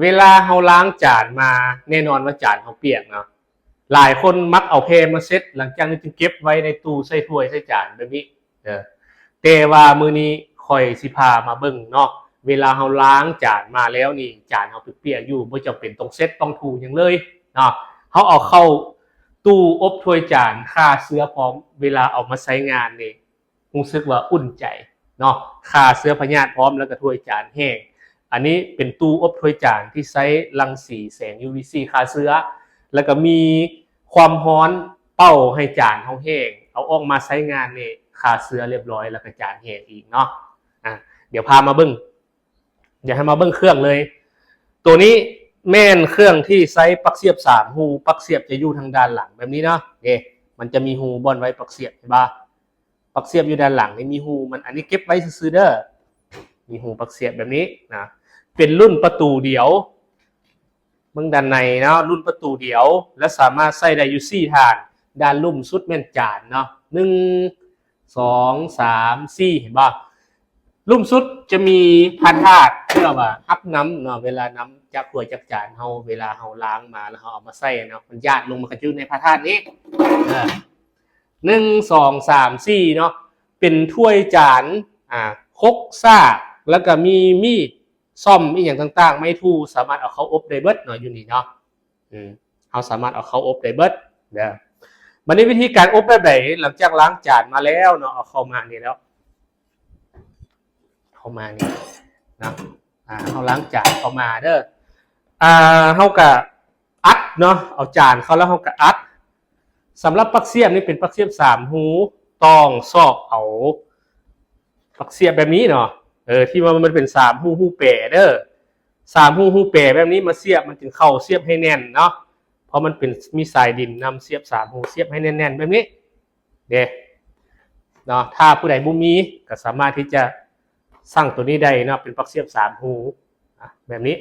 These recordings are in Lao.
ເວລາເຮົາລ້າງຈານມາ ແນ່ນອນວ່າຈານເຮົາປຽກເນາະ. ຫຼາຍຄົນມັກເອົາແພມາເຊັດ ຫຼັງຈາກນັ້ນຈຶ່ງເກັບໄວ້ໃນຕູ້ໃສ່ຖ້ວຍໃສ່ຈານແບບນີ້. ເອີ ແຕ່ວ່າມື້ນີ້ຂ້ອຍຊິພາມາເບິ່ງເນາະ ເວລາເຮົາລ້າງຈານມາແລ້ວນີ້ ຈານເຮົາປຽກໆຢູ່ ບໍ່ຈຳເປັນຕ້ອງເຊັດຕ້ອງຖູຫຍັງເລີຍເນາະ. ເຮົາເອົາເຂົ້າຕູ້ອົບຖ້ວຍຈານ ຂ້າເຊື້ອພ້ອມ ເວລາເອົາມາໃຊ້ງານນີ້ ຮູ້ສຶກວ່າອຸ່ນໃຈເນາະ ຂ້າເຊື້ອພະຍາດພ້ອມ ແລ້ວກໍຖ້ວຍຈານແຫ້ງ. ອັນນີ້ເປັນຕູ້ອົບຖ້ວຍຈານທີ່ໃຊ້ລັງສີແສງ UVC ຂ້າເຊື້ອ ແລ້ວກໍມີຄວາມຮ້ອນເປົ່າໃຫ້ຈານເຮົາແຫ້ງ ເອົາອອກມາໃຊ້ງານນີ້ຂ້າເຊື້ອລຽບຮ້ອຍ ແລ້ວກໍຈານແຫ້ງອີກເນາະ. ອ່ະ ດຽວພາມາເບິ່ງ ດຽວໃຫ້ມາເບິ່ງເຄື່ອງເລີຍ. ໂຕນີ້ແມ່ນເຄື່ອງທີ່ໃຊ້ປັກສຽບສາມຮູ ປັກສຽບຈະຢູ່ທາງດ້ານຫຼັງແບບນີ້ເນາະ. ເດ້ ມັນຈະມີຮູບ່ອນໄວ້ປັກສຽບ ເຫັນບໍ່? ປັກສຽບຢູ່ດ້ານຫຼັງນີ້ມີຮູມັນ ອັນນີ້ເກັບໄວ້ຊື່ໆເດີ ມີຮູປັກສຽບແບບນີ້ນະ. ເປັນລຸ້ນປະຕູດຽວ ເບິ່ງດ້ານໃນເນາະ ລຸ້ນປະຕູດຽວ ແລະ ສາມາດໃຊ້ໄດ້ຢູ່ສີ່ທ່ານ. ດ້ານລຸ່ມສຸດແມ່ນຈານເນາະ ໜຶ່ງ ສອງ ສາມ ສີ່ ເຫັນບໍ່? ລຸ່ມສຸດຈະມີພະທາດ ເພື່ອວ່າຮັບນ້ຳເນາະ ເວລານ້ຳຈາກຖ້ວຍຈາກຈານເຮົາ ເວລາເຮົາລ້າງມາແລ້ວເຮົາເອົາມາໃສ່ເນາະ ມັນຢາດລົງ ມັນກໍຢູ່ໃນພະທາດນີ້. ເອີ ໜຶ່ງ ສອງ ສາມ ສີ່ ເນາະ ເປັນຖ້ວຍຈານ ອ່າ ຄົກ ສາກ ແລ້ວກໍມີມີດ ສ້ອມ ອີ່ຫຍັງຕ່າງໆ ໄມ້ຖູ່ ສາມາດເອົາເຂົ້າອົບໄດ້ເບິດເນາະ ຢູ່ນີ້ເນາະ. ອືມ ເຮົາສາມາດເອົາເຂົ້າອົບໄດ້ເບິດເດີ. ບັດນີ້ວິທີການອົບແບບໃດ? ຫຼັງຈາກລ້າງຈານມາແລ້ວເນາະ ເອົາເຂົ້າມານີ້ແລ້ວ ເຂົ້າມານີ້ນະ ອ່າ ເຮົາລ້າງຈານເຂົ້າມາເດີ ອ່າ ເຮົາກະອັດເນາະ ເອົາຈານເຂົ້າແລ້ວເຮົາກະອັດ. ສຳລັບປັກສຽບນີ້ເປັນປັກສຽບສາມຮູ ຕ້ອງຊອກເອົາປັກສຽບແບບນີ້ເນາະ ເອີ ທີ່ວ່າມັນເປັນສາມຮູ ຮູແປເດີ ສາມຮູ ຮູແປແບບນີ້ມາສຽບ ມັນຈຶ່ງເຂົ້າ ສຽບໃຫ້ແໜ້ນເນາະ ເພາະມັນເປັນ ມີສາຍດິນນຳ ສຽບສາມຮູ ສຽບໃຫ້ແໜ້ນໆແບບນີ້ເດ້ເນາະ. ຖ້າຜູ້ໃດບໍ່ມີກໍສາມາດທີ່ຈະສັ່ງໂຕນີ້ໄດ້ເນາະ ເປັນປັກສຽບສາມຮູ ອາ ແບບນີ້.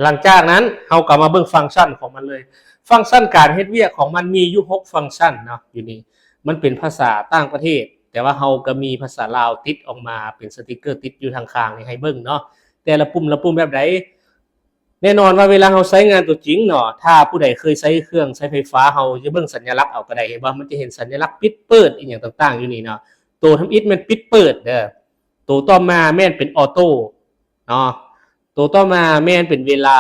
ຫຼັງຈາກນັ້ນເຮົາກໍມາເບິ່ງຟັງຊັນຂອງມັນເລີຍ. ຟັງຊັນການເຮັດວຽກຂອງມັນມີຢູ່ຫົກຟັງຊັນເນາະ ຢູ່ນີ້. ມັນເປັນພາສາຕ່າງປະເທດ ແຕ່ວ່າເຮົາກໍມີພາສາລາວຕິດອອກມາເປັນສະຕິກເກີຕິດຢູ່ທາງຂ້າງນີ້ໃຫ້ເບິ່ງເນາະ ແຕ່ລະປຸ່ມລະປຸ່ມແບບໃດ. ແນ່ນອນວ່າເວລາເຮົາໃຊ້ງານຕົວຈິງເນາະ ຖ້າຜູ້ໃດເຄີຍໃຊ້ເຄື່ອງໃຊ້ໄຟຟ້າ ເຮົາຈະເບິ່ງສັນຍະລັກເອົາກໍໄດ້ ເຫັນບໍ່? ມັນຈະເຫັນສັນຍະລັກປິດເປີດອີ່ຫຍັງຕ່າງໆຢູ່ນີ້ເນາະ. ໂຕທຳອິດແມ່ນປິດເປີດເດີ ໂຕຕໍ່ມາແມ່ນເປັນອໍໂຕ້ເນາະ ໂຕຕໍ່ມາແມ່ນເປັນເວລາ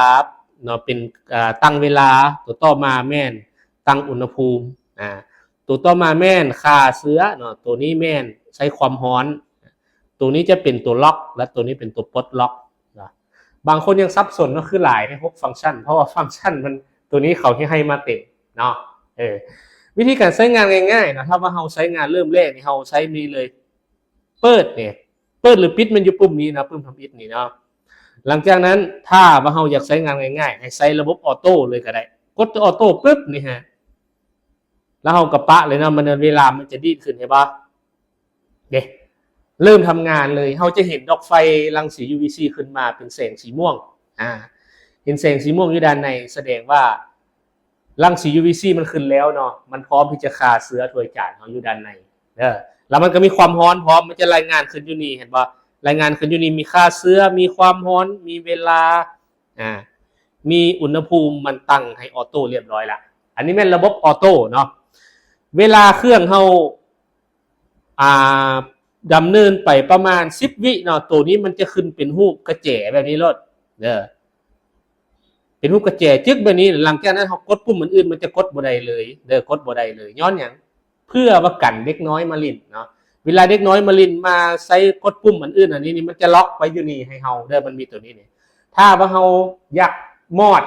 ເນາະ ເປັນ ເອີ ຕັ້ງເວລາ ໂຕຕໍ່ມາແມ່ນຕັ້ງອຸນຫະພູມ ອາ ໂຕຕໍ່ມາແມ່ນຂ້າເຊື້ອເນາະ ໂຕນີ້ແມ່ນໃຊ້ຄວາມຮ້ອນ ໂຕນີ້ຈະເປັນຕົວລັອກ ແລະ ໂຕນີ້ເປັນຕົວປົດລັອກເນາະ. ບາງຄົນຍັງສັບສົນເນາະ ຄືຫຼາຍແທ້ ຫົກຟັງຊັນ ເພາະວ່າຟັງຊັນມັນ ໂຕນີ້ເຂົາເຮັດໃຫ້ມາເຕັມເນາະ. ເອີ ວິທີການໃຊ້ງານງ່າຍໆເນາະ ຖ້າວ່າເຮົາໃຊ້ງານເລີ່ມແລກນີ້ ເຮົາໃຊ້ນີ້ເລີຍ ເປີດນີ້ ເປີດ ຫຼື ປິດ ແມ່ນຢູ່ປຸ່ມນີ້ເນາະ ປຸ່ມທຳອິດນີ້ເນາະ. ຫຼັງຈາກນັ້ນ ຖ້າວ່າເຮົາຢາກໃຊ້ງານງ່າຍໆ ໃຫ້ໃຊ້ລະບົບອໍໂຕ້ເລີຍກໍໄດ້ ກົດຕົວອໍໂຕ້ປຶບນີ້ຮະ ແລ້ວເຮົາກໍປະເລີຍເນາະ ມັນ ເວລາມັນຈະດີດຂຶ້ນ ເຫັນບໍ່? ເດ້ ເລີ່ມທຳງານເລີຍ ເຮົາຈະເຫັນດອກໄຟລັງສີ UVC ຂຶ້ນມາເປັນແສງສີມ່ວງ ອາ ເຫັນແສງສີມ່ວງຢູ່ດ້ານໃນ ສະແດງວ່າລັງສີ UVC ມັນຂຶ້ນແລ້ວເນາະ ມັນພ້ອມທີ່ຈະຂ້າເຊື້ອຖ້ວຍຈານເຮົາຢູ່ດ້ານໃນເດີ. ແລ້ວມັນກໍມີຄວາມຮ້ອນພ້ອມ ມັນຈະລາຍງານຂຶ້ນຢູ່ນີ້ ເຫັນບໍ່? ລາຍງານຂຶ້ນຢູ່ນີ້ ມີຂ້າເຊື້ອ ມີຄວາມຮ້ອນ ມີເວລາ ອາ ມີອຸນຫະພູມ ມັນຕັ້ງໃຫ້ອໍໂຕ້ລຽບຮ້ອຍລະ. ອັນນີ້ແມ່ນລະບົບອໍໂຕ້ເນາະ. ເວລາເຄື່ອງເຮົາ ອ່າ ດຳເນີນໄປປະມານສິບວິເນາະ ໂຕນີ້ມັນຈະຂຶ້ນເປັນຮູບກະແຈແບບນີ້ໂລດເດີ ເປັນຮູບກະແຈຈຶກແບບນີ້. ຫຼັງຈາກນັ້ນເຮົາກົດປຸ່ມອັນອື່ນ ມັນຈະກົດບໍ່ໄດ້ເລີຍເດີ ກົດບໍ່ໄດ້ເລີຍ. ຍ້ອນຫຍັງ? ເພື່ອວ່າກັນເດັກນ້ອຍມາຫຼິ້ນເນາະ. ເວລາເດັກນ້ອຍມາຫຼິ້ນ ມາໃຊ້ກົດປຸ່ມອັນອື່ນ ອັນນີ້ນີ້ ມັນຈະລັອກໄວ້ຢູ່ນີ້ໃຫ້ເຮົາເດີ ມັນມີໂຕນີ້ນີ້. ຖ້າວ່າເຮົາຢາກມອດ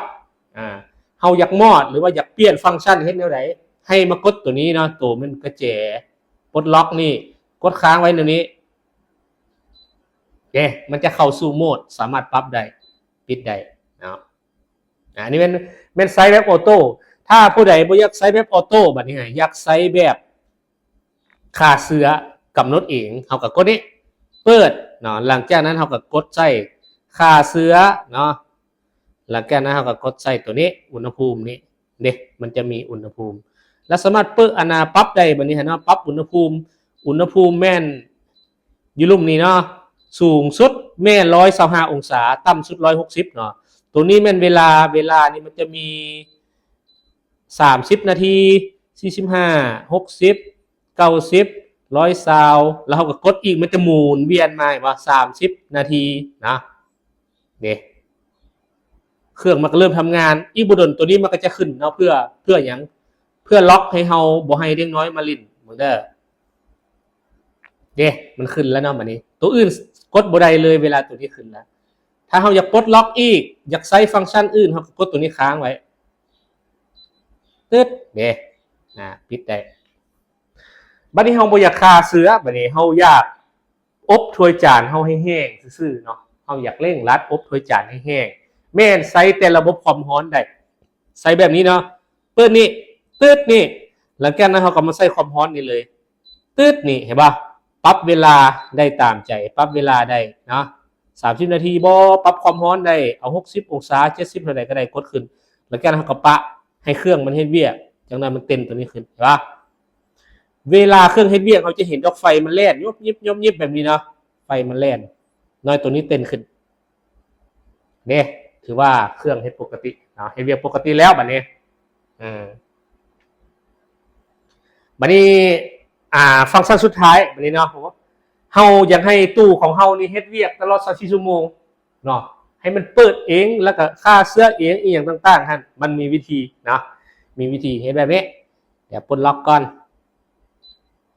ອ່າ ເຮົາຢາກມອດ ຫຼືວ່າຢາກປ່ຽນຟັງຊັນເຮັດແນວໃດ? ໃຫ້ມາກົດໂຕນີ້ເນາະ ໂຕແມ່ນກະແຈປົດລັອກນີ້ ກົດຄ້າງໄວ້ແນວນີ້ ເດ້ ມັນຈະເຂົ້າສູ່ໂໝດ ສາມາດປັບໄດ້ ປິດໄດ້ເນາະ. ອາ ອັນນີ້ແມ່ນ ແມ່ນໃຊ້ແບບອໍໂຕ້. ຖ້າຜູ້ໃດບໍ່ຢາກໃຊ້ແບບອໍໂຕ້ ບັດນີ້ ຢາກໃຊ້ແບບຂ້າເຊື້ອກຳນົດເອງ ເຮົາກໍກົດນີ້ ເປີດເນາະ. ຫຼັງຈາກນັ້ນເຮົາກໍກົດໃສ່ຂ້າເຊື້ອເນາະ. ຫຼັງຈາກນັ້ນເຮົາກໍກົດໃສ່ໂຕນີ້ ອຸນຫະພູມນີ້ເດ້ ມັນຈະມີອຸນຫະພູມ ແລ້ວສາມາດເປີດອັນນາປັບໄດ້. ບັດນີ້ຫັ້ນເນາະ ປັບອຸນຫະພູມ ອຸນຫະພູມແມ່ນຢູ່ລຸ່ມນີ້ເນາະ ສູງສຸດແມ່ນຮ້ອຍຊາວຫ້າອົງສາ, ຕ່ຳສຸດຮ້ອຍຫົກສິບເນາະ. ໂຕນີ້ແມ່ນເວລາ, ເວລານີ້ມັນຈະມີສາມສິບນາທີ, ສີ່ສິບຫ້າ, ຫົກສິບ, ເກົ້າສິບ, ຮ້ອຍຊາວ ແລ້ວເຮົາກໍກົດອີກ, ມັນຈະໝູນວຽນມາ ເຫັນບໍ່? ສາມສິບນາທີນະ. ເດ້ ເຄື່ອງມັນກໍເລີ່ມທຳງານ. ອີກບໍ່ດົນໂຕນີ້ມັນກໍຈະຂຶ້ນເນາະ. ເພື່ອ, ເພື່ອຫຍັງ? ເພື່ອລັອກໃຫ້ເຮົາບໍ່ໃຫ້ເດັກນ້ອຍມາຫຼິ້ນ. ເບິ່ງເດີ. ເດ້ ມັນຂຶ້ນແລ້ວເນາະ. ບັດນີ້ໂຕອື່ນກົດບໍ່ໄດ້ເລີຍ ເວລາໂຕນີ້ຂຶ້ນແລ້ວ. ຖ້າເຮົາຢາກປົດລັອກອີກ, ຢາກໃຊ້ຟັງຊັນອື່ນ, ເຮົາກໍກົດໂຕນີ້ຄ້າງໄວ້. ຕຶດ ເດ້ ອ່າ ປິດໄດ້. ບັດນີ້ເຮົາບໍ່ຢາກຂ້າເຊື້ອ, ບັດນີ້ເຮົາຢາກອົບຖ້ວຍຈານເຮົາໃຫ້ແຫ້ງຊື່ໆເນາະ. ເຮົາຢາກເລັ່ງລັດອົບຖ້ວຍຈານໃຫ້ແຫ້ງ, ແມ່ນໃຊ້ແຕ່ລະບົບຄວາມຮ້ອນໄດ້. ໃຊ້ແບບນີ້ເນາະ, ເປີດນີ້, ຕຶດນີ້, ຫຼັງຈາກນັ້ນເຮົາກໍມາໃສ່ຄວາມຮ້ອນນີ້ເລີຍ. ຕຶດນີ້ ເຫັນບໍ່? ປັບເວລາໄດ້ຕາມໃຈ, ປັບເວລາໄດ້ເນາະ, ສາມສິບນາທີບໍ, ປັບຄວາມຮ້ອນໄດ້, ເອົາຫົກສິບອົງສາ, ເຈັດສິບ ເທົ່າໃດກໍໄດ້, ກົດຂຶ້ນ. ຫຼັງຈາກນັ້ນເຮົາກໍປະໃຫ້ເຄື່ອງມັນເຮັດວຽກ, ຈັ່ງນັ້ນມັນເຕັ້ນໂຕນີ້ຂຶ້ນ, ເຫັນບໍ່? ເວລາເຄື່ອງເຮັດວຽກ ເຮົາຈະເຫັນດອກໄຟມັນແລ່ນຍຸບຍິບຍຸບຍິບແບບນີ້ເນາະ, ໄຟມັນແລ່ນ, ນ້ອຍໂຕນີ້ເຕັ້ນຂຶ້ນ. ເດ້ ຖືວ່າເຄື່ອງເຮັດປົກກະຕິເນາະ, ເຮັດວຽກປົກກະຕິແລ້ວບັດນີ້. ເອີ ບັດນີ້ ອ່າ ຟັງຊັນສຸດທ້າຍບັດນີ້ເນາະ, ເຮົາຢາກໃຫ້ຕູ້ຂອງເຮົານີ້ເຮັດວຽກຕະຫຼອດຊາວສີ່ຊົ່ວໂມງເນາະ, ໃຫ້ມັນເປີດເອງ ແລ້ວກໍຂ້າເຊື້ອເອງ ອີ່ຫຍັງຕ່າງໆຫັ້ນ, ມັນມີວິທີເນາະ, ມີວິທີເຮັດແບບນີ້. ດຽວປົດລັອກກ່ອນ,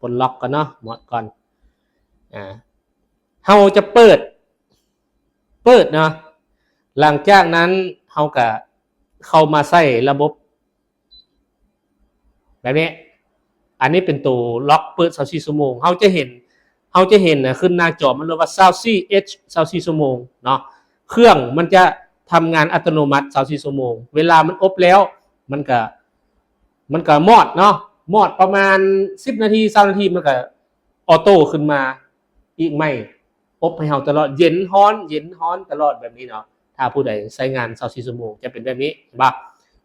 ປົດລັອກກ່ອນເນາະ, ໝົດກ່ອນ. ອ່າ ເຮົາຈະເປີດ, ເປີດເນາະ, ຫຼັງຈາກນັ້ນເຮົາກະເຂົ້າມາໃສ່ລະບົບແບບນີ້. ອັນນີ້ເປັນໂຕລັອກເປີດຊາວສີ່ຊົ່ວໂມງ. ເຮົາຈະເຫັນ, ເຮົາຈະເຫັນນະ, ຂຶ້ນໜ້າຈໍມັນເລີຍວ່າຊາວສີ່ເອັດຊ໌ ຊາວສີ່ຊົ່ວໂມງເນາະ. ເຄື່ອງມັນຈະທຳງານອັດຕະໂນມັດຊາວສີ່ຊົ່ວໂມງ. ເວລາມັນອົບແລ້ວ ມັນກະ, ມັນກະມອດເນາະ, ມອດປະມານສິບນາທີ ຊາວນາທີ ມັນກະ ອອໂຕ້ຂຶ້ນມາອີກໃໝ່, ອົບໃຫ້ເຮົາຕະຫຼອດ, ເຢັນຮ້ອນ ເຢັນຮ້ອນຕະຫຼອດແບບນີ້ເນາະ. ຖ້າຜູ້ໃດໃຊ້ງານຊາວສີ່ຊົ່ວໂມງ ຈະເປັນແບບນີ້, ເຫັນບໍ່?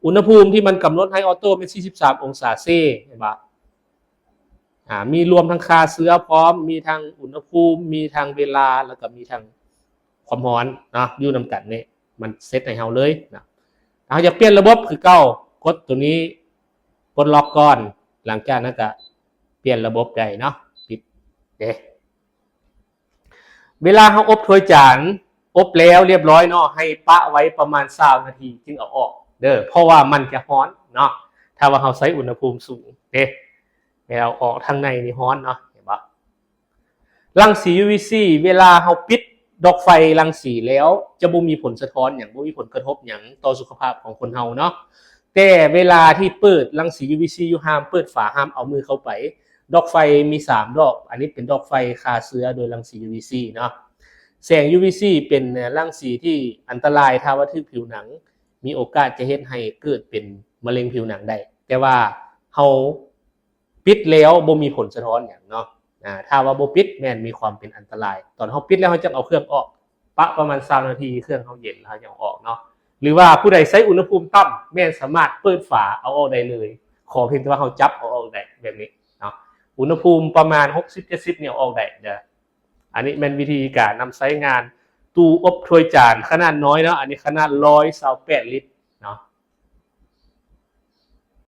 ອຸນຫະພູມທີ່ມັນກຳນົດໃຫ້ອອໂຕ້ແມ່ນສີ່ສິບສາມອົງສາເຊ, ເຫັນບໍ່? ອ່າ ມີລວມທັງຂ້າເຊື້ອພ້ອມ, ມີທັງອຸນຫະພູມ, ມີທັງເວລາ, ແລ້ວກໍມີທັງຄວາມຮ້ອນເນາະ, ຢູ່ນຳກັນນີ້ ມັນເຊັດໃຫ້ເຮົາເລີຍເນາະ. ເຮົາຢາກປ່ຽນລະບົບຄືເກົ່າ, ກົດໂຕນີ້ ປົດລັອກກ່ອນ, ຫຼັງຈາກນັ້ນກະປ່ຽນລະບົບໄດ້ເນາະ, ປິດເດ້. ເວລາເຮົາອົບຖ້ວຍຈານ, ອົບແລ້ວລຽບຮ້ອຍເນາະ, ໃຫ້ປະໄວ້ປະມານຊາວນາທີຈຶ່ງເອົາອອກເດີ, ເພາະວ່າມັນຈະຮ້ອນເນາະ ຖ້າວ່າເຮົາໃຊ້ອຸນຫະພູມສູງເດ້. ແລ້ວອອກທາງໃນນີ້ຮ້ອນເນາະ, ເຫັນບໍ່? ລັງສີ ຢູວີຊີ ເວລາເຮົາປິດດອກໄຟລັງສີແລ້ວ ຈະບໍ່ມີຜົນສະທ້ອນຫຍັງ, ບໍ່ມີຜົນກະທົບຫຍັງຕໍ່ສຸຂະພາບຂອງຄົນເຮົາເນາະ. ແຕ່ເວລາທີ່ເປີດລັງສີ ຢູວີຊີ ຢູ່, ຫ້າມເປີດຝາ, ຫ້າມເອົາມືເຂົ້າໄປ. ດອກໄຟມີສາມດອກ, ອັນນີ້ເປັນດອກໄຟຂ້າເຊື້ອໂດຍລັງສີ ຢູວີຊີ ເນາະ. ແສງ ຢູວີຊີ ເປັນລັງສີທີ່ອັນຕະລາຍ, ຖ້າວ່າຖືກຜິວໜັງ ມີໂອກາດຈະເຮັດໃຫ້ເກີດເປັນມະເລັງຜິວໜັງໄດ້. ແຕ່ວ່າເຮົາ ປິດແລ້ວບໍ່ມີຜົນສະທ້ອນຫຍັງເນາະ. ອາ ຖ້າວ່າບໍ່ປິດແມ່ນມີຄວາມເປັນອັນຕະລາຍ. ຕອນເຮົາປິດແລ້ວ ເຮົາຈຶ່ງເອົາເຄື່ອງອອກ, ປະປະມານຊາວນາທີ ເຄື່ອງເຮົາເຢັນ ແລ້ວເຮົາຈຶ່ງເອົາອອກເນາະ. ຫຼືວ່າຜູ້ໃດໃຊ້ອຸນຫະພູມຕ່ຳ ແມ່ນສາມາດເປີດຝາເອົາອອກໄດ້ເລີຍ, ຂໍພຽງແຕ່ວ່າເຮົາຈັບເອົາອອກໄດ້ແບບນີ້ເນາະ. ອຸນຫະພູມປະມານຫົກສິບ ເຈັດສິບ ນີ້ເອົາອອກໄດ້ເດີ. ອັນນີ້ແມ່ນວິທີການນຳໃຊ້ງານຕູ້ອົບຖ້ວຍຈານຂະໜາດນ້ອຍເນາະ, ອັນນີ້ຂະໜາດຮ້ອຍຊາວແປດລິດ